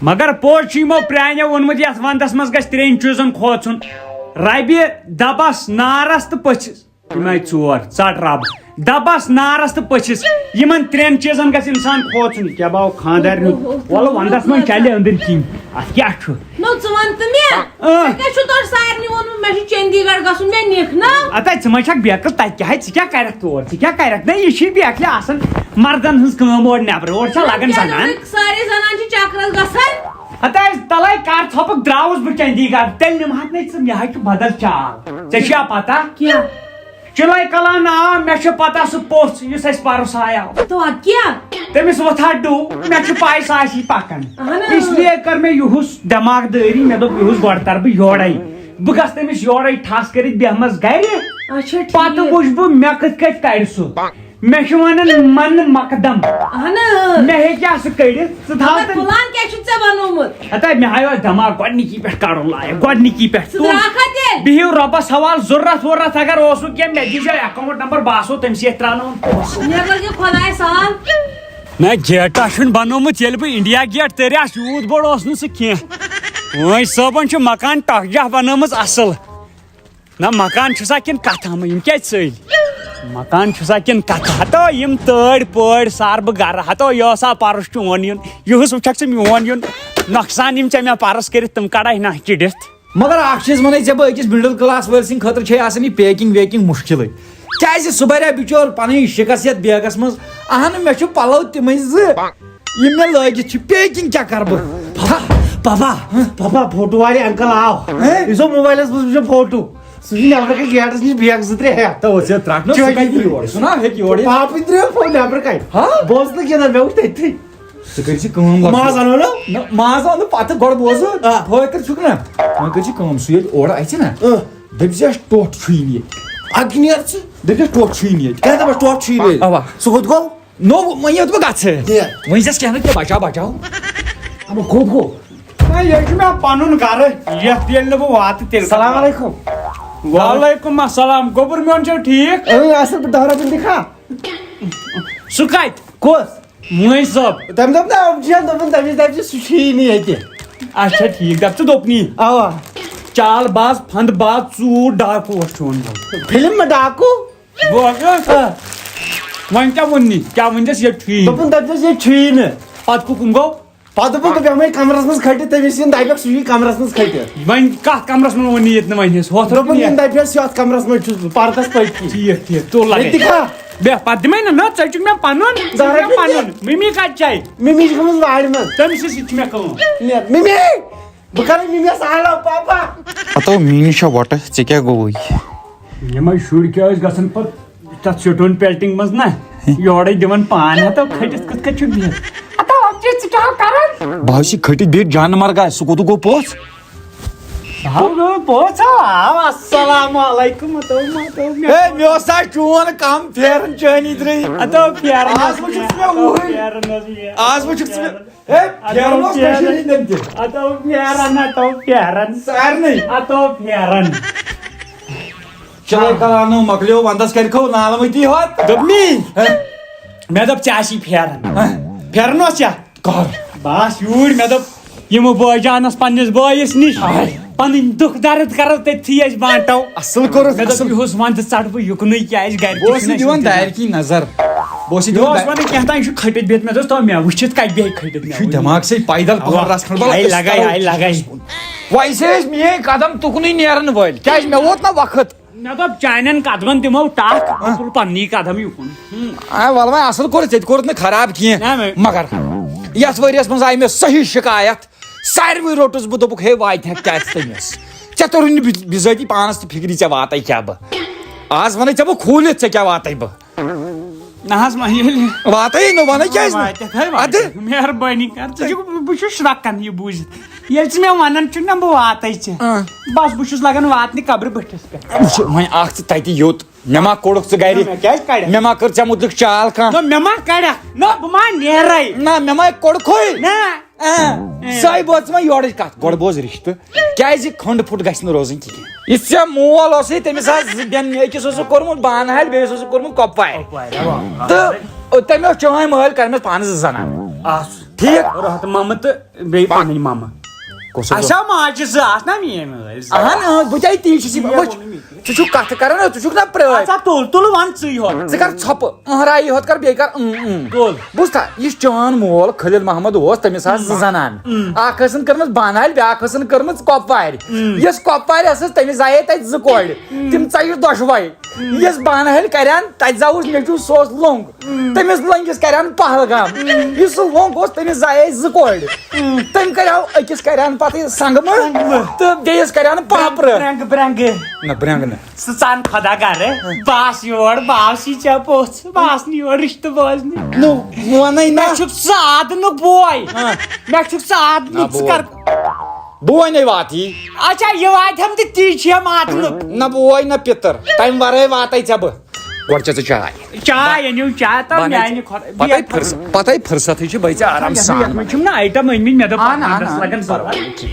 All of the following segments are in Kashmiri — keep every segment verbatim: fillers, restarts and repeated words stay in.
مگر پوٚز چھُ یِمو پرٛانیو ووٚنمُت، یَتھ وَندَس منٛز گژھِ ترٛٮ۪ن چیٖزَن کھوژُن۔ رَبہِ، دَبَس، نارَس تہٕ پٔژھِس۔ یِم آیہِ ژور، ژَٹ رَب۔ دَبَس، نارَس تہٕ پٔژھِس۔ یِمَن ترٛٮ۪ن چیٖزَن گژھِ اِنسان کھوژُن۔ کیٛاہ باو خانٛدارنہِ؟ وَلہٕ وَندَس منٛز چَلہِ أنٛدٕرۍ کِنۍ۔ اَتھ کیٛاہ چھُ؟ نو، ژٕ وَن تہٕ مےٚ۔ اۭں۔ ژےٚ کیٛاہ چھُ تۄہہِ سارنٕے ووٚنمُت، مےٚ چھُ چندی گڑھ گژھُن، مےٚ نِکھ نا؟ اَتَے ژٕ ما چھَکھ بیکٕل، تَتہِ کیٛاہ ہے، ژٕ کیٛاہ کَرَکھ تور؟ ژٕ کیٛاہ کَرَکھ؟ نہ، یہِ چھِ بیکلہِ آسان مَردَن ہٕنٛز کٲم اورٕ نٮ۪برٕ، اورٕ چھا لَگان کیٛاہ زَنان؟ دوٚپُکھ، سارے زَنان چھِ چکرَس گژھان۔ ہتا أسۍ تَلَے کَر ژھۄپہٕ درٛاوُس بہٕ چندی گڑھ، تیٚلہِ نِمہٕ ہَکھ نَے ژٕ، مےٚ ہا چھُ بدل چال۔ ژےٚ چھُیا پَتہ؟ کیٛاہ؟ چِلَے کَلان آو، مےٚ چھُ پَتہ سُہ پوٚژھ یُس اَسہِ پَرُس آیاو۔ تو اَدٕ کیٛاہ؟ تٔمِس وۄتھان ڈُو، مےٚ چھُ پَے سُہ آسی پَکان۔ اَہَن حظ۔ اس لیے کٔر مےٚ یُہُس دٮ۪ماغ دٲری، مےٚ دوٚپ یُہُس گۄڈٕ تَرٕ بہٕ یورَے۔ بہٕ گژھٕ تٔمِس یورَے ٹھَس کٔرِتھ بیٚہمَس گَرِ۔ اچھا، ٹھیٖک۔ پَتہٕ وٕچھ بہٕ مےٚ کِتھ کٔٹھۍ کَڑِ سُہ۔ مےٚ چھُ وَنان من مقدم۔ اہن۔ مےٚ ہیٚکیٛاہ سُہ کٔڑِتھ؟ ژٕ تھاو مگر تٔمۍ۔ پلان کیٛاہ چھُتھ ژےٚ بنوومُت؟ ہتا مےٚ ہاے اوس دٮ۪ماغ گۄڈنِکی پٮ۪ٹھ کَڑُن لایق، گۄڈنِکی پٮ۪ٹھ۔ ژٕ تُل۔ درٛاکھا تیٚلہِ؟ بِہِو رۄبَس حوال، ضروٗرت وورت اگر اوسوٕ کینٛہہ، مےٚ دیٖزیو account number، بہٕ آسو تٔمۍ سٕے اَتھِ ترٛاوناوان پونٛسہٕ۔ مےٚ لگہِ خۄدایَس حال۔ نہ، گیٹا چھُنہٕ بنوومُت، ییٚلہِ بہٕ انڈیا گیٹ تٔرۍ آسہٕ، یوٗت بوٚڑ اوس نہٕ سُہ کینٛہہ۔ وٲنۍ صٲبَن چھُ مکان ٹۄکھ جاہ بنٲومٕژ اَصٕل۔ نہ مکان چھُ سا کِنہٕ کتھا، یِم کیٛازِ ژٔلۍ؟ مکان چھُ سا کِنہٕ کتھا؟ ہتو یِم تٲڑۍ پٲڑۍ سار بہٕ گرٕ، ہتو یہِ اوسا پرُس چون یُن، یُہُس وٕچھکھ ژٕ میون یُن، نۄقصان یِم ژےٚ مےٚ پرُس کٔرِتھ تِم کڑے نہ چِڑِتھ۔ مگر اکھ چیٖز ونے ژےٚ بہٕ أکِس middle class وٲلۍ سٕنٛدِ خٲطرٕ چھے آسان یہِ packing ویکِنگ مُشکِلٕے، کیازِ سُہ بریا بچور پنٕنۍ شِکس یتھ بیگس منٛز۔ اہن مےٚ چھُ پلو تِمے زٕ۔ یِم مےٚ لٲگِتھ چھِ، packing کیٛاہ کَرٕ بہٕ؟ پاپا، پاپا، پاپا، فوٹو والے انکل آو۔ ہیں؟ یہِ چھُ موبایلَس منٛز وٕچھان فوٹو۔ سُہ چھُ نٮ۪برٕ کَنہِ گیٹَس نِش بیگ زٕ ترٛےٚ ہٮ۪تھ۔ تو ژےٚ ترٛٹھ نہ، سُہ چٲنی کَتہِ یور؟ سُہ نا ہیٚکہِ یورٕ یِتھ۔ پاپہٕ درٛاو فون نٮ۪برٕ کَنہِ۔ ہاں؟ بہٕ اوسُس نہٕ گِنٛدان، مےٚ وٕچھ تٔتھی۔ ژٕ کٔرۍ زِ کٲم لۄکٕٹ۔ ماز اَنو نا؟ نہ، ماز اَنو پَتہٕ، گۄڈٕ بوز۔ آ۔ فٲطر چھُکھ نا؟ وۄنۍ کٔرۍ زِ کٲم، سُہ ییٚلہِ اورٕ اَژِ نا، اۭں۔ دٔپۍ زِ اَسہِ ٹوٚٹھ چھُیی نہٕ ییٚتہِ۔ اَدٕ نیرٕ ژٕ۔ دٔپۍ اَسہِ ٹوٚٹھ چھُیی نہٕ ییٚتہِ۔ کیٛاہ دَپَس ٹوٚٹھ چھُیی نہٕ ییٚتہِ؟ اَوا۔ سُہ کوٚت گوٚو؟ نو، وۄنۍ یوت بہٕ گژھٕ۔ دِ۔ وۄنۍ چھَس کینٛہہ نہٕ کینٛہہ، بچاو، بچاو۔ اما کوٚت گوٚو؟ نہ، یہِ چھُ مےٚ پنُن گرٕ، یتھ ییٚلہِ نہٕ بہٕ واتہٕ تیٚلہِ۔ السلام علیکم۔ وعلیکم السلام۔ گوٚبُر میون چھو ٹھیٖک؟ اۭں، اصل پٲٹھۍ، دہ رۄپیہِ دِکھا؟ سُہ کتہِ؟ کُس؟ مٲنۍ صٲب۔ تٔمۍ دوٚپ نہ، أمۍ چھِ دوٚپُن، تٔمِس دَپہِ زِ سُہ چھُیی نہٕ ییٚتہِ۔ اچھا ٹھیٖک، دپ ژٕ دوٚپنی۔ اوا۔ چال باز، پھنٛد باز، ژوٗر ڈاکوٗ اوس چون بوٚل۔ فلم ڈاکوٗ؟ بوز حظ۔ آ۔ وۄنۍ کیٛاہ ووٚننی؟ کیٛاہ ؤنۍزٮ۪س ییٚتہِ چھُیی نہٕ؟ دوٚپُن، دَپہِ زٮ۪س ییٚتہِ چھُیی نہٕ۔ پَتہٕ دوٚپُن، بہٕ بیٚہمَے کَمرَس منٛز کھٔٹِتھ، تٔمِس یِن دَپٮ۪کھ سُہ چھُے کَمرَس منٛز کھٔٹِتھ۔ وۄنۍ کَتھ کَمرَس منٛز ووٚن ییٚتہِ نہٕ وۄنۍ أسۍ؟ ہۄتھ دوٚپُن، روٚٹُن یِن یَتھ۔ دَپٮ۪س یَتھ کَمرَس منٛز چھُس بہٕ، پَردَس پٔتۍ کِنۍ۔ ٹھیٖک، ٹھیٖک، تُل لَگے۔ ییٚتہِ دِکھا؟ بیٚہہ، پَتہٕ دِمَے نہ، نہ، ژےٚ چھُکھ مےٚ پَنُن، ژٕ چھُکھ مےٚ دَرَس پَنُن۔ مِمی کَتہِ چھَے؟ مِمی چھِ گٔمٕژ وارِ منٛز۔ تٔمِس سۭتۍ چھِ مےٚ کٲم۔ نیر، مِمی! بہٕ کرٕ مِمِس آلو، پاپا۔ ہتو میٖنۍ چھا وۄٹہٕ، ژےٚ کیٛاہ گوٚوُے؟ یِمے شُرۍ کیٛاہ ٲسۍ گژھان پتہٕ تتھ سٹون پیلٹنگ منٛز نا؟ یورے دِوان پان ہتو کھٔٹِتھ کِتھ کٔنۍ چھُ بِہِتھ؟ ہتو، اَتھ چھِ ژٕ کیٛاہ کران؟ بہٕ حظ چھِ کھٔٹِتھ بِہِتھ جان مرگا، سُہ کوٚت گوٚو پوٚژھ؟ سُہ ہا گوٚو پوٚژھ، آو، السلام علیکم، ہتو، ہتو، مےٚ ہے، مےٚ اوس سا چون کم پھیرن چٲنی درٕے۔ ہتو پھیرن آز حظ وٕچھُکھ ژٕ مےٚ، ہتو وُہٕرۍ۔ پھیرن حظ مےٚ۔ آز وٕچھُکھ ژٕ مےٚ۔ ہے، اَدٕ پھیرنس پھیرن۔ کٔشیٖرِ ہِنٛدٮ۪ن تہِ۔ اَتو پھیرن، اَتو پھیرن۔ سارنٕے۔ اَتو پھیرن۔ چلو، کلانو مۄکلیو، ونٛدس کرِ کھو نالہٕ مٔتی ہوت۔ دوٚپمی۔ ہے۔ مےٚ دوٚپ، ژےٚ آسی پھیرن۔ ہے۔ پھیرن اوس ژےٚ؟ کر؟ بہٕ آس یوٗرۍ، مےٚ دوٚپ، یِمہٕ بٲے جانس پننِس بٲیِس نِش۔ آے۔ پنٕنۍ دُکھ درد کرو تٔتھی أسۍ بانٹو۔ اصل کوٚرُتھ، مےٚ دوٚپ، اصل۔ یُہُس ونٛدٕ ژٹہٕ بہٕ یُکنُے، کیٛازِ گرِ بہٕ تہِ اوسُس چھُنہٕ دِوان اَسہِ دارِ کِنۍ نظر۔ بہٕ اوسُس مےٚ دِوان اوس دارِ۔ ونان کینٛہہ تام، یہِ چھُ کھٔٹِتھ بِہِتھ، مےٚ دوٚپُس، تو مےٚ وٕچھِتھ کَتہِ بیٚہہِ کھٔٹِتھ، مےٚ یہِ چھُ وٕچھِتھ۔ دٮ۪ماغ سۭتۍ پیدل پہم اَوا۔ رژھ کھنٛڈ، وَلہٕ آے أسۍ لگے، کَرو آے لگے۔ ویسے ٲسۍ میٲنۍ قدم تُکنُے نیرن وٲلۍ، کیٛازِ مےٚ ووت نہ وقت۔ مےٚ دوٚپ، چانٮ۪ن قدمن دِمو ٹکھ، بہٕ تُلہٕ پننی قدم یُکُن۔ آ، وَلہٕ وۄنۍ اصل کوٚرُتھ، ژےٚ تہِ کوٚرُتھ نہٕ خراب کینٛہہ۔ نہ، مےٚ مگر یتھ ؤریس منٛز آیہِ مےٚ صحیح شکایت۔ ساروٕے روٚٹُس بہٕ، دوٚپُکھ، ہے، واتہِ ہا کیٛازِ تٔمِس؟ ژےٚ توٚرُے نہٕ بِ-، بِذٲتی پانس تہِ فِکرِ، ژےٚ واتے کیٛاہ بہٕ؟ آز ونے ژےٚ بہٕ کھوٗلِتھ، ژےٚ کیٛاہ واتے بہٕ؟ نہ حظ، وۄنۍ ییٚلہِ واتے نہٕ، ونے کیٛازِ نہٕ؟ واتٮ۪تھ ہے، اَدٕ؟ واتٮ۪تھ۔ مہربٲنی کر، ژٕ چھُکھ، بہٕ چھُس شرٛکان یہِ بوٗزِتھ۔ ییٚلہِ ژٕ مےٚ ونان چھُکھ نہ، بہٕ واتے ژےٚ۔ اۭں۔ بس، بہٕ چھُس لگان واتنہِ قبرِ بٔٹھِس پٮ۪ٹھ۔ وٕچھ، وۄنۍ اکھ ژٕ تتہِ یوٚت، مےٚ ما کوٚڑُکھ ژٕ گرِ؟ مےٚ کیٛازِ کڑٮ۪کھ؟ مےٚ ما کٔر ژےٚ مُتلِق چال کانٛہہ؟ نہ، مےٚ ما کڑٮ۪کھ؟ نہ، بہٕ ما نیرے؟ نہ، مےٚ ما کوٚڑکھُے؟ نہ۔ آ، سۄے بوز ژٕ وۄنۍ یورٕچ کتھ۔ گۄڈٕ بوز رِشتہٕ۔ کیٛازِ کھنٛڈ پھُٹ گژھِ نہٕ روزٕنۍ کِہیٖنۍ۔ یہِ ژےٚ مول اوسُے، تٔمِس آسہٕ زٕ بیٚنہِ، أکِس اوسُکھ کوٚرمُت بانہال، بیٚیِس اوسُکھ کوٚرمُت کۄپوارِ۔ کۄپوارِ، اَوا۔ تہٕ تٔمۍ اوس چٲنۍ مٲلۍ کرِمَژٕ پانَس زٕ زنانہٕ۔ آ، ٹھیٖک۔ رحت مامہٕ تہٕ بیٚیہِ پنٕنۍ مامہٕ۔ کُس حظ؟ اَسہِ آو ماجہِ زٕ، آسہٕ نا میٲنۍ مٲلۍ زٕ۔ اہن، اۭں، بہٕ کیٛازِ تی چھُس یہِ، تی وٕچھ، ووٚنُے مےٚ۔ ژٕ چھُکھ کَتھٕ کران، ژٕ چھُکھ نا پرٛٲرۍ۔ اَژا تُل، تُل وَن ژٕے یوت۔ ژٕ کر ژھۄپہٕ، أہرایی یوت کر، بیٚیہِ کر اۭں، اۭں۔ تُل۔ بوٗزتھا، یُس چون مول خلیل محمد اوس، تٔمِس آسہٕ زٕ زنان۔ اۭں۔ اکھ ٲسٕن کٔرمٕژ بانہٕ ہالہِ، بیٛاکھ ٲسٕن کٔرمٕژ کۄپوارِ۔ اۭں۔ یۄس کۄپوارِ ٲسٕس، تٔمِس زایے تَتہِ زٕ کورِ۔ اۭں۔ تِم ژَیہِ دۄشوَے۔ اۭں۔ یۄس بانہٕ ہالہِ کرن، تَتہِ زاوُس نیٚچوٗ، سُہ اوس لوٚنٛگ۔ اۭں۔ تٔمِس لٔنٛگِس کرن پہلگام۔ اۭں۔ یُس سُہ لوٚنٛگ اوس، تٔمِس زایے زٕ کورِ۔ اۭں۔ تٔمۍ کریو أکِس کرن پتہٕ سنگمہٕ سنگمہٕ۔ تہٕ بیٚیِس کرن پاپرٕ۔ برنٛگہٕ، برنٛگہٕ۔ نہ، برنٛگہٕ نہٕ۔ سُہ ژان خۄدا گرٕ، ہہ۔ بہٕ آس یور، بہٕ آس یہِ ژےٚ پوٚژھ، بہٕ آس نہٕ یور رِشتہٕ بوزنہِ۔ نو، وَنَے نہ۔ مےٚ چھُکھ ژٕ آدنُک بوے۔ ہہ۔ مےٚ چھُکھ ژٕ آدنُک، نہ، ژٕ بوے۔ کر۔ بہٕ وَنے واتی۔ اچھا، یہِ واتہِ ہم تہٕ تی چھِ ہم آدنُک۔ نہ بوے، نہ پِتٕر۔ تَمہِ وَرٲے واتے ژےٚ بہٕ۔ گۄڈٕ چےٚ ژٕ چاے۔ چاے أنِو، چاے تہٕ بَنَے میٛانہِ خۄدایہِ، پَتَے بیٚیہِ فرصت، پَتَے فرصتٕے چھِ بٔے ژےٚ آرام سان۔ یَتھ منٛز چھِم نہ آیٹم أنۍ مٕتۍ، مےٚ دوٚپ اَہَن، اَتھ اَہَن، گنٛڈَس اَہَن، لَگَن پَرواے۔ زٕ۔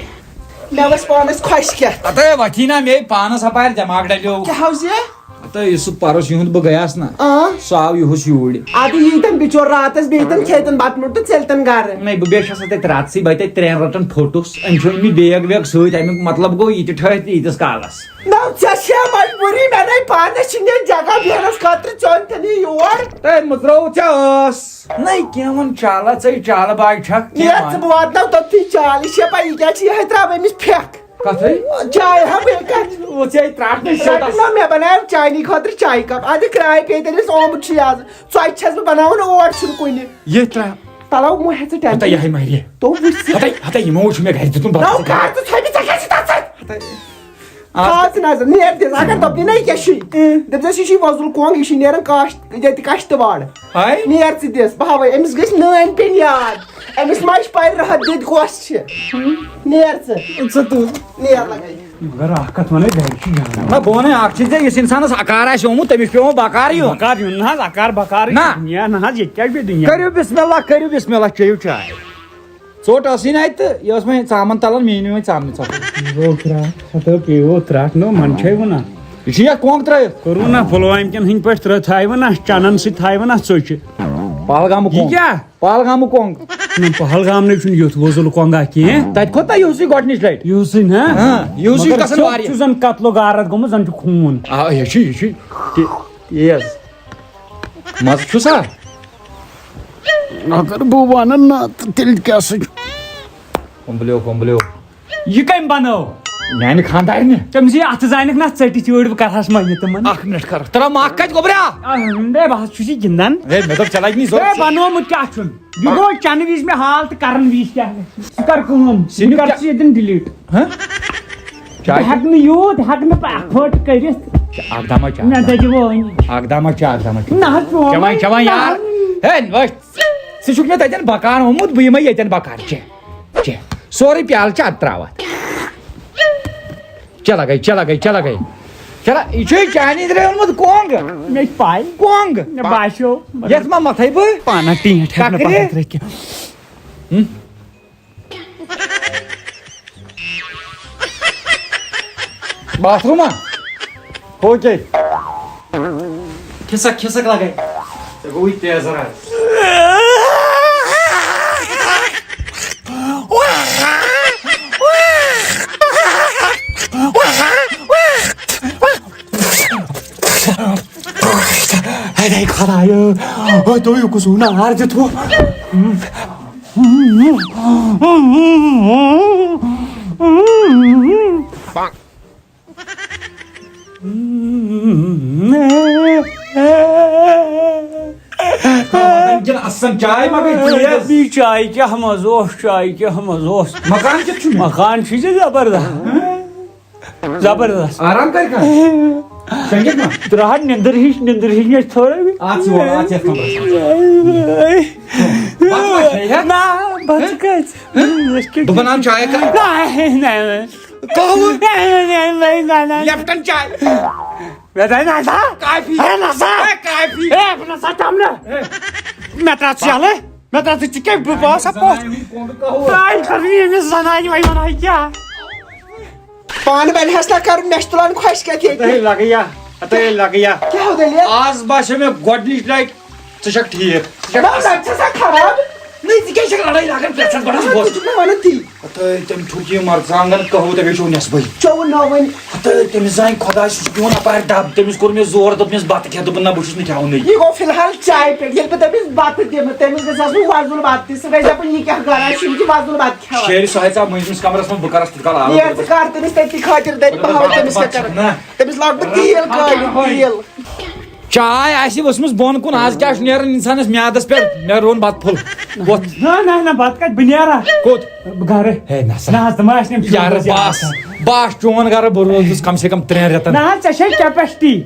مےٚ ؤژھ پانَس خۄش کھٮ۪تھ۔ ہَتَے وَتھی نہ مے پانَس ہَپارِ دٮ۪ماغ ڈَلیو۔ کیٛاہ حظ یہِ؟ ہَتَے یُس سُہ پَرُس یِہُنٛد بہٕ گٔیاس نہ، آ۔ سُہ آو یِہُس یوٗرۍ۔ اَدٕ ییٖتٮ۪ن بِچور راتَس بیٚیہِ تَن کھیٚیہِ تَن بَتہٕ میوٚنٛڈ تہٕ ژٔلۍ تَن گَرٕ۔ نَے، بہٕ بیٚیہِ چھَس اَتہِ راتسٕے، بہٕ تَتہِ ترٛٮ۪ن رَٹَن فوٹوس۔ أمۍ چھُ أنۍ مٕتۍ بیگ ویگ سۭتۍ، اَمیُک مطلب گوٚو یہِ تہِ ٹھٔہرِ تہٕ ییٖتِس کالَس۔ نو، ژےٚ چھےٚ مجبوٗری، مےٚ نے پانس چھِنہٕ ییٚتہِ جگہ بیٚہنس خٲطرٕ، چون تہِ نہٕ یور۔ ہے، مٔژراوُتھ ژےٚ ٲس؟ نَے، کینٛہہ وَن چالہ، ژَے چالہٕ باے چھَکھ، کینٛہہ نیر ژٕ، وَن۔ بہٕ واتناو توٚتتھٕے چالہِ شےٚ پَیی کیٛاہ چھِ یِہے ترٛاوان أمِس پھٮ۪کھ۔ کَتھٕے؟ چاے ہا بیٚیہِ کَتہِ؟ او، ژےٚ ترٛٹھ نَے شیٹَس۔ رَٹنو مےٚ بَناو چاینی خٲطرٕ چایہِ کپ۔ اَدٕ کرٛاے پیٚیہِ تیٚلہِ، یُس آمُت چھُ یہِ آز۔ ژۄچہِ چھَس بہٕ بَناوان، اور چھُنہٕ کُنہِ۔ یہِ ترٛا-، تَلو مو ہٮ۪ژٕ ہَتہ ٹٮ۪نشَن۔ یِہے مَرِ۔ تو وٕچھ ژٕ۔ ہَتَے، ہَتَے یِمو چھُ مےٚ گَرِ دیُتمُت نو بَتہٕ۔ کَر ژٕ ژھۄپہِ، ژےٚ کیٛاہ چھِ تَتھ سۭتۍ؟ ہَتَے۔ آ۔ تھاو ژٕ نظر، نیر دِس، اگر دوٚپنی نہ یہِ کیٛاہ چھُے؟ اۭں۔ دٔپۍ زٮ۪س یہِ چھُے وۄزُل کۄنٛگ، یہِ چھُے نیران کاشت-، ییٚتہِ کشتواڑ۔ ہاے۔ نیر ژٕ دِس، بہٕ ہاوَے، أمِس گٔژھۍ نٲنۍ پیٚنۍ یاد۔ أمِس ما چھِ پَے رٕہَت دٔدۍ کۄس چھِ؟ نیر ژٕ۔ ژٕ تُل۔ نیر لگٲیِتھ۔ مگر اکھ کتھ ونے، گرِ چھُ جان۔ نہ، بہٕ ونے اکھ چیٖز، یُس انسانس اکار آسہِ آمُت، تٔمِس چھُ پیوان بکار یُن۔ بکار یُن نہ حظ، اکار بکار نہ۔ دُنیا نہ حظ، ییٚتہِ کیٛاہ چھُ بیٚیہِ دُنیا؟ کٔرِو بسم اللہ، کٔرِو بسم اللہ، چیٚیِو چاے۔ ژوٚٹ ٲسٕے نہ اَتہِ تہٕ یہِ ٲس وۄنۍ ژامَن تَلان، میٛٲنۍ وۄنۍ ژامنہِ ژۄٹٕنۍ۔ گوٚو ترٛٹھ، ہَتہٕ پیٚیو ترٛٹھ، نو، من چھے وَنان۔ یہِ چھُ یَتھ کۄنٛگ ترٛٲیِتھ۔ کوٚروٗ نا پُلوامہِ کٮ۪ن ہٕنٛدۍ پٲٹھۍ ترٛٲ-، تھایہِ وۄنۍ نا چَنَن سۭتۍ تھایہِ وۄنۍ نا ژۄچہِ۔ پہلگامُک یہِ کۄنٛگ۔ کیٛاہ؟ پہلگامُک کۄنٛگ۔ نہ، پہلگام نَے چھُنہٕ یُتھ وۄزُل کۄنٛگا کینٛہہ۔ تَتہِ کھوٚت نا یِہُسٕے گۄڈٕنِچ لَٹہِ۔ یِہُسٕے نا؟ ہاں، یِہُسٕے مگر گژھان ژوٚپ واریاہ۔ چھُ زَن قتل و غارت گوٚمُت، زَن چھُ خوٗن۔ آ، یہِ چھُ، یہِ چھُ۔ تہِ-، تیز۔ مَزٕ چھُ سا؟ اگر بہٕ وَنہٕ نہ، تہٕ تیٚلہِ کیٛاہ سا چھُ؟ کُمبلیو، کُمبلیو۔ یہِ کٔمۍ بنٲو؟ میانہِ خانٛدارنہِ۔ تٔمۍ سٕے اَتھٕ زانَکھ نہ ژٔٹِتھ یوٗرۍ، بہٕ کَرٕ ہَس منٛگہِ تِمَن۔ اَکھ مِنٹ کَر۔ ترٛا مَکھ کَتہِ گوٚبرا؟ آ، ہے، بہٕ حظ چھُس یہِ گِنٛدان۔ ہے، مےٚ دوٚپ ژےٚ لَگہِ نہٕ ہے، ضوٚرَتھ۔ بنوومُت کیٛاہ چھُن؟ یہِ گوٚو چَنہٕ وِزِ مےٚ حال تہٕ کَرَن وِزِ کیٛاہ؟ ژٕ کَر کٲم، سِنیُک یہِ کَر کیٛاہ؟ ژٕ ییٚتٮ۪ن delete۔ ہہ؟ چاے؟ بہٕ ہٮ۪کہٕ نہٕ یوٗت، ہٮ۪کہٕ نہٕ بہٕ afford کٔرِتھ۔ اَکھ دَما چاے۔ مےٚ دَگہِ وٲنۍ۔ اَکھ دَما چاے، اَکھ دَما چاے۔ نہ حظ، چٮ۪وان، چٮ۪وان یار۔ نہ۔ ہے، وٕچھ، ژٕ چھُکھ مےٚ تَتٮ۪ن بکار آمُت، بہٕ یِمَے ییٚتٮ۪ن بکار۔ چےٚ، چےٚ۔ سورُے پیالہٕ چھِ اَتھ ترٛاوان۔ چلہ گٔے، چلہ گٔے، چلہ گٔے۔ چلہ، یہِ چھُے چانی درٛاے اوٚنمُت کۄنٛگ۔ مےٚ چھِ پَے۔ کۄنٛگ۔ مےٚ باسیو۔ یَتھ ما مَتھَے بہٕ؟ پانہ ٹینٛٹھ ہٮ۪کہٕ نہٕ کَکرِ؟ پَتہٕ ترٛٲوِتھ کینٛہہ۔ ہُم؟ باتھ روٗم ہا؟ ہو کے۔ کھسک، کھسک لگے۔ ژےٚ گوٚوُے تیزر آز۔ ہے، ہے خدایو، ہے تُہۍ کُس نار دیُتوٕ؟ وٕنکٮ۪ن اَسَن چاے ما گٔے تیز؟ بی چاے کیٛاہ مَزٕ اوس، چاے کیٛاہ مَزٕ اوس۔ مکان کیُتھ چھُ مےٚ؟ مکان چھُے ژےٚ زبردست۔ زبردست۔ آرام کَرِ کانٛہہ؟ شۄنٛگِتھ ما؟ ترٛاوہا نِندٕر ہِش، نِندٕر ہِش مےٚ چھِ تھوڑا۔ آ، ژٕ وَن، آ، ژٕ یَتھ کَمرَس منٛز۔ بَتہٕ ما کھیٚیہِ ہا؟ نہ، بَتہٕ کَتہِ؟ أسۍ کیٛاہ دوٚپُن، آ، چاے کَر؟ نہ، نہ، نہ۔ قہوٕ؟ نہ، نہ، نہ، نہ، نہ، نہ۔ لیپٹن چاے؟ مےٚ دَپہِ نہ سا۔ کافی؟ ہے، نہ سا۔ ہے، کافی؟ ہے، بہٕ نہ سا چَمہٕ نہٕ۔ ہے۔ مےٚ ترٛاو ژٕ یَلہٕ۔ مےٚ ترٛاو ژٕ، ژٕ کیٛاہ بہٕ باسا پوٚژھ؟ زنانہِ ہُنٛد کۄنٛگ قہوٕ۔ ترٛاے کَرٕ ییٚمِس زنانہِ وۄنۍ وَنہٕ ہا کیٛاہ؟ پانہٕ بنہِ ہس نہ کرُن، مےٚ چھُ تُلان خۄش کتھِ ییٚتہِ۔ ہتہٕ ہے لگیا، ہتہٕ ہے لگیا۔ کیٛاہ ہو دٔلیٖل؟ آز باسیو مےٚ گۄڈٕنِچ لٹہِ ژٕ چھکھ ٹھیٖک۔ ژٕ چھکھ نہ، اصٕل۔ نتہٕ چھِ سۄ خراب۔ ہے، ژٕ کیٛازِ چھَکھ لڑٲے لاگان پرٛٮ۪تھ ساتہٕ؟ بڑٕ حظ ژٕ بوز۔ چھُکھ نہٕ وَنان تی۔ ہتہٕ، تٔمۍ تھوٚک یہِ مرژٕوانٛگن قہوٕ، تۄہہِ چھُو نٮ۪صبٕے۔ چیوٚو نہٕ وۄنۍ۔ ہتہٕ، تٔمِس زانہِ خۄداے، سُہ چھُ میون اپارِ ڈب۔ تٔمِس کوٚر مےٚ زور، دوٚپ مےٚ، "بتہٕ کھےٚ۔" دوٚپُن، "نہ، بہٕ چھُس نہٕ کھٮ۪وانٕے۔" یہِ گوٚو فی الحال چایہِ پٮ۪ٹھ۔ ییٚلہِ بہٕ تٔمِس بتہٕ دِمہٕ، تٔمِس گژھِ آسُن وۄزُل بتہٕ تہِ۔ سُہ گژھِ دَپُن، "یہِ کیٛاہ گرا چھُ، یِم چھِ وۄزُل بتہٕ کھٮ۪وان۔" شیرِ سُہ ہیٚژاو مٔنٛزمِس کمرس منٛز، بہٕ کرس تیُتھ کال آب۔ یہِ ژٕ کر تٔمِس تٔتی خٲطِر دٲری، بہٕ ہاوٕ تٔمِس کیٛاہ کرٕ۔ نہ۔ تٔمِس لاگہٕ بہٕ تیٖل، کٲلۍ تیٖل۔ چاے آسہِ ؤژھمٕژ بۄن کُن، آز کیٛاہ چھُ نیران اِنسانَس میادَس پٮ۪ٹھ؟ مےٚ روٚن بَتہٕ پھوٚل۔ وۄتھ۔ نہ، نہ، نہ، بَتہٕ کَتہِ؟ بہٕ نیرا۔ کوٚت؟ گَرٕ۔ ہے، نہ سا۔ نہ حظ، تِم ٲسۍ نہٕ یارٕ، بہٕ آس، بہٕ آس چون گَرٕ، بہٕ روزُس کَم سے کَم ترٛٮ۪ن رٮ۪تَن۔ نہ حظ، ژےٚ چھے capacity۔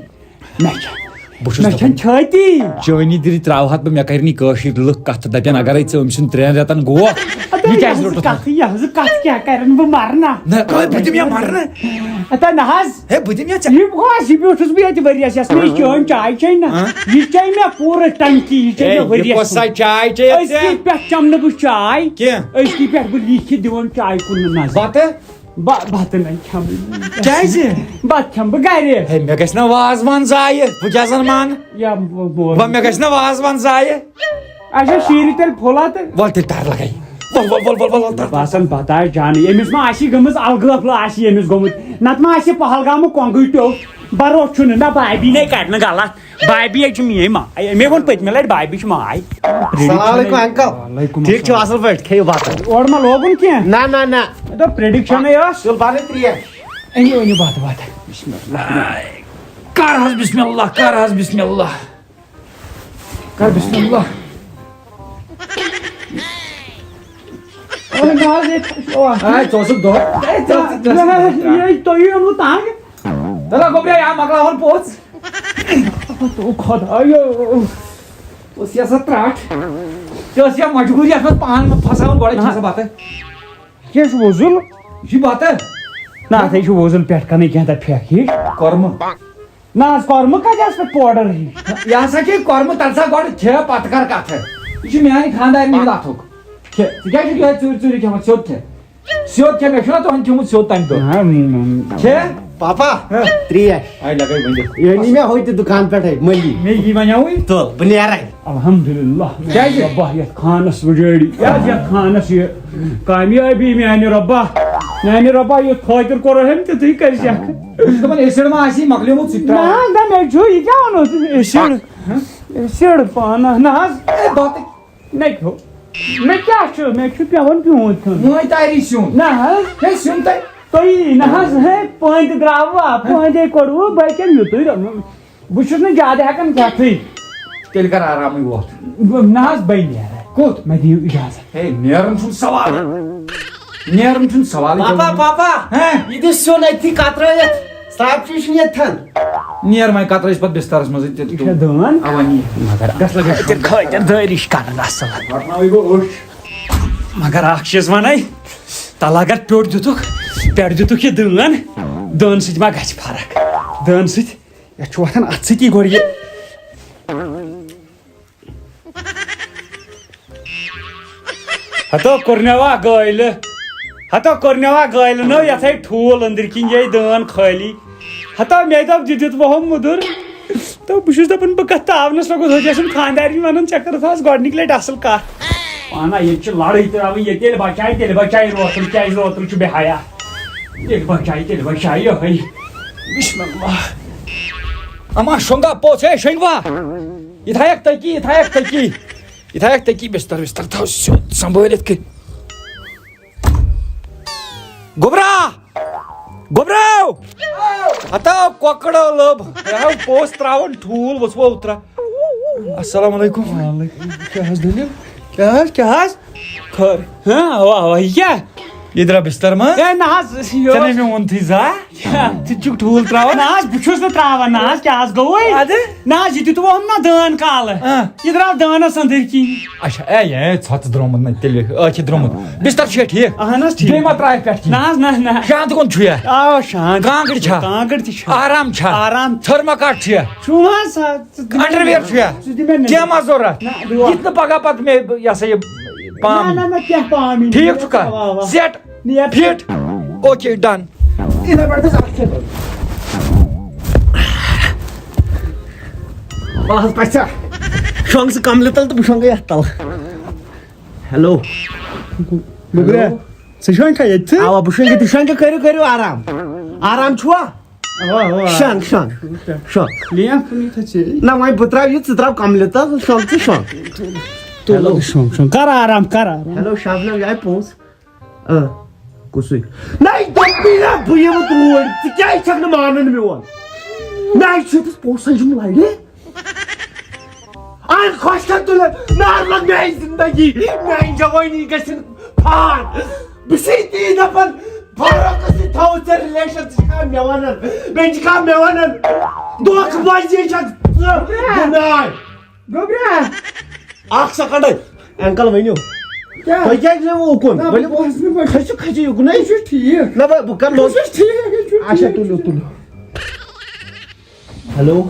مےٚ چھےٚ، بہٕ چھُس مےٚ دَپان، چھَنہٕ چھٲتی۔ چٲنی دِلہِ ترٛاوہَتھ بہٕ، مےٚ کَرِ نہٕ یہِ کٲشِر لُکھ کَتھ دَپن، اَگَرَے ژٕ أمۍ سُنٛد ترٛٮ۪ن رٮ۪تَن گوکھ، اَدٕ یہِ کیٛازِ یہِ روٚٹُتھ؟ کَتھٕ، یہِ حظ کَتھ کیٛاہ کَرن بہٕ مَرٕ نا؟ نہ، بہٕ دِمہٕ یا مَرنہٕ۔ اَدٕ نہ حظ۔ ہے، بہٕ دِمہٕ یا ژےٚ۔ یہِ گوٚو اَسہِ، یہِ بیوٗٹھُس بہٕ ییٚتہِ ؤریَس یَس، مےٚ یہِ چٲنۍ چاے چے نہ۔ ہاں؟ یہِ چے مےٚ پوٗرٕ ٹنکی، یہِ چے ہے، مےٚ یہِ ؤریَس۔ کۄس سا چاے چے ژےٚ؟ أزکی پٮ۪ٹھ چَمہٕ نہٕ بہٕ چاے۔ کینٛہہ۔ أزکی پٮ۪ٹھ بہٕ لیٖکھِتھ دِوان چاے کُن نہٕ نظر۔ بَتہٕ؟ بَ-، بَتہٕ نَے کھٮ۪مہٕ۔ کیٛازِ؟ بَتہٕ کھٮ۪مہٕ بہٕ گَرِ۔ ہے، مےٚ گژھِ نہ وازوان ضایہِ، بہٕ کیٛاہ زَن مانہٕ؟ یا بہٕ، بہٕ وۄنۍ مےٚ گژھِ نہ وازوان ضایہِ۔ اچھا، شیٖرِو تیٚلہِ پھوٚلہ تہٕ۔ وَل تیٚلہِ تَر لَگَے۔ وَل، وَل، وَل، وَل، وَل، وَل، تَر۔ باسان بَتہٕ آسہِ جانٕے۔ أمِس ما آسی گٔمٕژ الگٲفلہٕ آسی أمِس گوٚمُت؟ نَتہٕ ما آسہِ پہلگامُک کۄنٛگٕے ٹیوٚٹھ؟ بروسہٕ چھُنہٕ۔ نہ، بابی نے کَڑِ نہٕ غلط۔ بابی ہے چھِ میٛٲنۍ ماے۔ مےٚ ووٚن پٔتمہِ لَٹہِ بابی چھِ ماے۔ السلام علیکم انکل۔ وعلیکم ٹھیٖک چھِو، السلام۔ اَصٕل پٲٹھۍ؟ کھیٚیِو بَتہٕ۔ اورٕ ما لوگُن کینٛہہ؟ نہ، نہ، نہ۔ مےٚ دوٚپ prediction ٲس۔ تُل بَرٕے ترٛیش۔ أنِو، أنِو بَتہٕ، بَتہٕ۔ بسم اللہ۔ کر حظ بسم اللہ، کر حظ بسم اللہ۔ کر بسم اللہ۔ اے، نہ حظ، ییٚتہِ چھُ اَکھ۔ اے، ژٕ اوسُکھ دۄہَے۔ اے، ژٕ اوسُکھ نہ، دۄہَے۔ یے تۄہہِ اوٚنوُ تنگ۔ دَپان گوٚبریا، یا مۄکلاوُن پوٚژھ۔ او خۄدایو۔ اوس یہِ سا ترٛٹھ۔ ژےٚ ٲس یا مجبوٗری اَتھ منٛز پان پھساوُن، گۄڈَے کھےٚ سا بَتہٕ۔ یہِ چھُ وۄزُل۔ یہِ چھُ بَتہٕ۔ نہ، اَتھ ہے چھُ وۄزُل پٮ۪ٹھ کَنٕے کینٛہہ تَتھ پھٮ۪کھ ہِش۔ کۄرمہٕ۔ نہ حظ، کۄرمہٕ کَتہِ آسہِ پَتہٕ powder ہِش؟ یہِ ہسا چھِ کۄرمہٕ، تَلہٕ سا گۄڈٕ کھےٚ، پَتہٕ کَر کَتھٕ۔ یہِ چھُ میٛانہِ خانٛدارِنہِ ہُنٛد اَتھُک۔ کھےٚ، ژٕ کیٛازِ چھُکھ یِہوٚے ژوٗرِ ژوٗرِ کھٮ۪وان؟ سیوٚد کھےٚ۔ سیوٚد کھےٚ، مےٚ چھُنہ تُہُنٛد کھیوٚمُت سیوٚد تَمہِ دۄہ۔ نہ، نہ، نہ۔ کھےٚ۔ پاپا، ہہ۔ ترٛیش۔ آے لَگے ؤنِتھ۔ یہِ أنی مےٚ ہوٚتہِ دُکان پٮ۪ٹھَے، مٔلی۔ مے یی وَنیٛاوٕے۔ تُل، بہٕ نیرَے۔ الحمدللہ۔ کیٛازِ؟ رۄبا، یَتھ خانَس وُجٲڑی۔ کیٛازِ یَتھ خانَس یہِ کامیٲبی میٛانہِ رۄبا؟ میٛانہِ رۄبا، یُتھ خٲطِر کوٚر أمۍ، تیُتھُے کٔرۍ زٮ۪کھ۔ بہٕ چھُس دَپان، ایسِڈ ما آسی مۄکلیومُت سُہ تہِ ترٛاو۔ نہ، نہ، مےٚ چھُ، یہِ کیٛاہ وَنو تُہۍ؟ ایسِڈ۔ ہہ؟ ایسِڈ پانہٕ، نہ حظ۔ اے، بَتہٕ۔ مےٚ کھیوٚو۔ مےٚ کیٛاہ چھُ؟ مےٚ چھُ پٮ۪وان پیوٗنٛت کھیوٚن۔ مٲنۍ تاری سیُن۔ نہ حظ۔ ہے، سیُن تہِ۔ تُہی نہ حظ، ہے، پٲنٛتہِ درٛاوٕ، آ، پٲنٛتے کوٚڑوٕ، بہٕ کیٛاہ یُتُے رَنُن؟ بہٕ چھُس نہٕ زیادٕ ہٮ۪کان کھٮ۪تھٕے۔ تیٚلہِ کر آرامٕے وۄتھ۔ بہٕ، نہ حظ، بہٕ نیرٕ۔ کوٚت؟ مےٚ دِیِو اِجازت۔ ہے، نیرُن چھُنہٕ سوال۔ نیرُن چھُنہٕ سوالٕے۔ پاپا، پاپا، ہہ؟ یہِ دِ سیُن أتھی کترٲیِتھ۔ سرٛاپچی چھُنہٕ ییٚتہِ تھَن۔ نیر وۄنۍ کترٲیِس پتہٕ بسترس منٛزٕے تہِ۔ یہِ چھا دٲن؟ اوا، نیر۔ مگر گژھ لگے۔ خٲطر، خٲطر دٲری چھِ کران اصل۔ پکناوٕے بہٕ أچھ۔ مگر اکھ چیٖز ونے، تلہٕ اگر پیوٚٹ دِتُکھ، پٮ۪ٹھ دِتُکھ یہِ دٲن، دٲن سۭتۍ ما گژھِ فرق؟ دٲن سۭتۍ، یتھ چھُ وۄتھان اتھ سۭتی گۄڈٕ یہِ۔ ہتو کوٚرنیوا گٲلۍ۔ ہتو کوٚرنیوا گٲلۍ نو یتھے ٹھوٗل أنٛدرۍ کِنۍ یے دٲن خٲلی۔ ہتو مےٚ دوٚپ دِتِتھ وۄہم مُدُر۔ تہٕ بہٕ چھُس دپان بہٕ کتھ تاونس لوٚگُس، حٲجی چھُم خانٛدارِنۍ ونان ژےٚ کٔرٕتھ آز گۄڈنِکۍ لٹہِ اصٕل کتھ۔ پانہ ییٚتہِ چھِ لڑٲے تراوٕنۍ، ییٚتہِ ییٚلہِ بچایہِ تیٚلہِ بچایہِ روتُل، کیازِ روتُل چھُ بے حیا۔ ییٚلہِ بچایہِ تیٚلہِ بچایہِ یِہوٚے۔ بسم اللہ۔ اما شۄنگا پوٚژھ، ہے شۄنگوا۔ یہِ تھایکھ تٔکی، یہِ تھایکھ تٔکی۔ یہِ تھایکھ تٔکی، بستر وستر تھاو سیوٚد سنبھٲلِتھ کٔرِتھ۔ گوٚبرا! گوٚبرو! ہتا کۄکڑو لٔب۔ ہے ہو پوٚژھ تراوان ٹھوٗل، وٕژھ وو اوترا۔ السلام علیکم۔ وعلیکم۔ کیٛاہ حظ دٔلیٖل؟ کیٛاہ حظ، کیٛاہ حظ؟ خٲر۔ ہاں، اوا، اوا، یہِ کیٛاہ؟ یہِ درٛاو بستر منٛز۔ ہے، نہ حظ، یہِ ژےٚ نے اوس مےٚ ووٚنتھٕے زانٛہہ۔ کیٛاہ؟ ژٕ چھُکھ ٹھوٗل ترٛاوان۔ نہ حظ، بہٕ چھُس نہٕ ترٛاوان، نہ حظ، کیٛاہ حظ گوٚوُے؟ اَدٕ؟ نہ حظ، یہِ دیُت ووٚن نہ دٲن کالہٕ۔ آ۔ یہِ درٛاو دٲنَس أنٛدٕرۍ کِنۍ۔ اچھا، اے، اے، ژھۄژٕ درٛامُت نہ تیٚلہِ، ٲکھِتھ درٛامُت۔ بِستَر چھُیا ٹھیٖک؟ اہن حظ، ٹھیٖک۔ بیٚیہِ ما ترٛایَکھ پٮ۪ٹھ کِنۍ؟ نہ حظ، نہ، نہ۔ شانٛد کُن چھُیا؟ آ، شانٛد۔ کانٛگٕر چھا؟ کانٛگٕر تہِ چھِ۔ آرام چھا؟ آرام۔ تھٔرمَکاٹ چھُیا؟ چھُ حظ، سا، ژٕ دِ مےٚ underwear چھُیا؟ ژٕ دِ مےٚ نہٕ۔ کینٛہہ ما ضوٚرَتھ؟ نہ، دُعا۔ یہِ تہِ نہٕ پَگاہ پَتہٕ مےٚ، یہِ ہسا یہِ، پام۔ نہ، نہ، نہ، کینٛہہ پام یی نہٕ۔ ٹھیٖک چھُکھا؟ اَوا، اَوا۔ Set۔ نیر۔ Fit۔ Okay، done۔ یِتھَے پٲٹھۍ گژھِ اَکھ کھٮ۪تھ۔ بہٕ حظ پَژھِ۔ شۄنٛگ ژٕ کَملہِ تَل تہٕ بہٕ شۄنٛگہٕ یَتھ تَل۔ ہیلو۔ گوٚبرا، ژٕ شۄنٛگکھا ییٚتہِ؟ اوا، بہٕ شۄنٛگہِ تہِ شۄنٛگہِ، کٔرِو کٔرِو آرام۔ آرام چھُوا؟ اوا، اوا۔ شۄنٛگ شۄنٛگ شۄنٛگ۔ لیکھ کُنی تھا ژےٚ۔ نہ وۄنۍ بہٕ ترٛاوٕ یہِ، ژٕ ترٛاو کملہِ تل، شۄنٛگ ژٕ شۄنٛگ۔ تُل شۄنٛگ شۄنٛگ۔ کر آرام، کر آرام۔ ہیلو شبنم، یہِ آیہِ پونٛسہٕ؟ اۭں، کُسُے؟ نہ، یہِ دوٚپ مےٚ نا، بہٕ یِمہٕ توٗرۍ، ژٕ کیٛازِ چھَکھ نہٕ مانان میون؟ مےٚ چھُ أمِس پونٛسَن یِم لَرِ۔ اَن خۄش کر تُلِتھ، نار لَگ میٛانہِ زِندگی، میٛانہِ جوٲنی گژھِ نہٕ پھان۔ بہٕ چھُسَے تی دَپان، فاروقَس سۭتۍ تھاوُتھ ژےٚ ریلیشن، ژٕ چھَکھ مےٚ وَنان، بیٚیہِ چھَکھ مےٚ وَنان، دھوکہٕ بازی چھَکھ ژٕ گُناہ۔ گوٚبرا۔ اکھ سیکنڈ، انکل ؤنِو۔ کیٛاہ؟ تۄہہِ کیٛازِ چھُو اُکُن؟ نہ، بہٕ ؤلِو۔ بوزٕ نہٕ، بہٕ چھُس۔ کھٔسِو، کھٔسِو یُکُن۔ نہ، یہِ چھُ ٹھیٖک۔ نہ، بہٕ، بہٕ کرٕ بہٕ لوٚت۔ چھُس ٹھیٖک، یہِ چھُ اچھا، ٹھیٖک۔ تُلِو، تُلِو۔ ہیلو،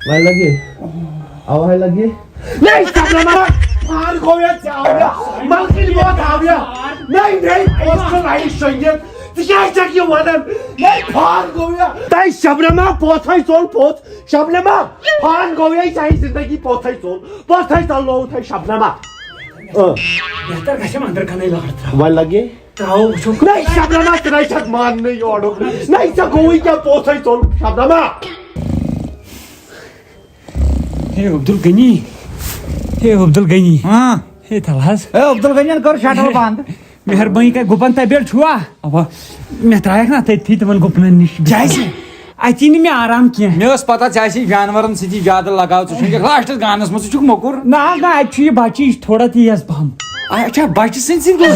وۄنۍ لگے؟ اوا، ہے لگے۔ نہیں، سبنما، پھان گوٚو یا ژےٚ آو یا؟ ملکٕنۍ ووت آو یا؟ نہیں، نہیں، پوٚز چھُ لایِک شۄنٛگِتھ۔ ژٕ کیٛازِ چھَکھ یہِ وَنان؟ نہیں، پھان گوٚو یا؟ تۄہہِ شبنما پوٚژھ ہے ژوٚل پوٚژھ۔ شبنما، پھان گوٚو یا، یہِ چھِ زندگی پوٚژھ ہے ژوٚل۔ پوٚژھ ہے ژَلنووُتھ ہے شبنما۔ اۭں۔ بہتر گژھِ اَندر کَنَے لار ترٛاوُن۔ وۄنۍ لگے؟ ترٛاوو وٕچھو۔ نہیں، شبنما، ژٕ نَے چھَکھ ماننٕے یورُک۔ نہیں، ژےٚ گوٚوُے کیٛاہ، پوٚژھ ہے ژوٚل شبنما۔ ہے عبدالغنی، ہے عبدالغنی۔ ہاں۔ ہے تَل حظ۔ اے عبدالغنیَن کٔر شٹر بنٛد۔ مہربٲنی کٔرِتھ، گُپن تَتہِ بیٚٹھ چھُوا؟ اَوا۔ مےٚ ترٛایَکھ نا تٔتھی تِمن گُپنن نِش۔ کیٛازِ؟ اَتی نہٕ مےٚ آرام کینٛہہ۔ مےٚ ٲس پتہ ژےٚ آسی جانورن سۭتی زیادٕ لگاو، ژٕ چھُنہٕ لاسٹس گانس منٛز، ژٕ چھُکھ موٚکُر۔ نہ حظ نہ، اَتہِ چھُ یہِ بچہِ، یہِ چھُ تھوڑا تیز پہم۔ اچھا، بچہِ سٕنٛدۍ سۭتۍ گوٚو۔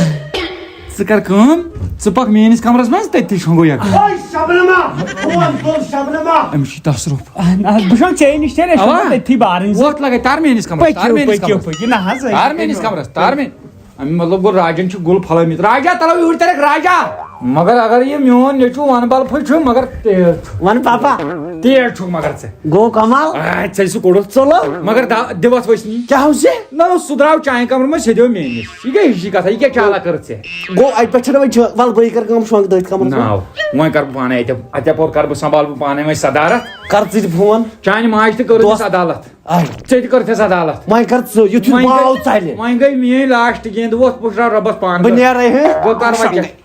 ژٕ کر کٲم، ژٕ پکھ میٲنِس کمرس منٛز، تٔتی شۄنٛگو یکجاہ۔ اوے شبنما، فون تُل شبنما۔ أمِس چھُ تصرُف۔ اہن حظ، بہٕ چھُس ژےٚ نِش تیٚلہِ، أسۍ اوا۔ چھِ تٔتھی بارٕنۍ زٕ۔ وۄتھ لگے، تر میٲنِس کمرس، تر پٔکِو، میٲنِس پٔکِو، کمرس۔ پٔکِو، نہ حظ، تر میٲنِس کمرس، تر میٲنِس۔ اَمیُک مطلب گوٚو راجن چھُ گُل پھۄلٲومٕتۍ۔ راجا، تَلو یوٗرۍ تَلٮ۪کھ راجا۔ مگر اگر یہِ میون نیٚچوٗ وَن بَل پھٔلۍ چھُ، مگر تیز چھُ۔ وَن پاپا۔ تیز چھُ مگر ژےٚ۔ گوٚو کمال۔ آ، ژےٚ سُہ کوٚڑُتھ۔ ژوٚلو۔ مگر دا-، دِوَتھ وٕچھنی۔ کیٛاہ اوس یہِ؟ نہ، سُہ درٛاو چانہِ کمرٕ منٛز، سیٚدیو مے نِش۔ یہِ کیٛاہ ہِشی کَتھا؟ یہِ کیٛاہ چالا کٔرٕتھ ژےٚ؟ گوٚو اَتہِ پٮ۪ٹھ چھَنہٕ وۄنۍ چھِ-، وَلہٕ بٕے کَرٕ کٲم، شۄنٛگ تٔتھۍ کمرَس منٛز۔ نہ، وۄنۍ کَرٕ بہٕ پانَے اَتہِ، اَتہِ یَپور کَرٕ بہٕ، سنٛبھالہٕ بہٕ پانَے وۄنۍ صدارت۔ کَر ژٕ تہِ فون۔ چانہِ ماجہِ تہِ کٔرٕتھ دۄہ۔ أمِس عدالت۔ آے۔ ژےٚ تہِ کٔرتھس عدالت۔ وۄنۍ کر ژٕ، یُتھُے وۄنۍ باو گٔے، ژلہِ۔ وۄنۍ گٔے میٲنۍ لاسٹ گیند، وۄتھ پُشراو رۄبس پانہٕ بہٕ پٮ۪ٹھ۔ نیرے ہے۔ بہٕ کر وۄنۍ کیٛاہ؟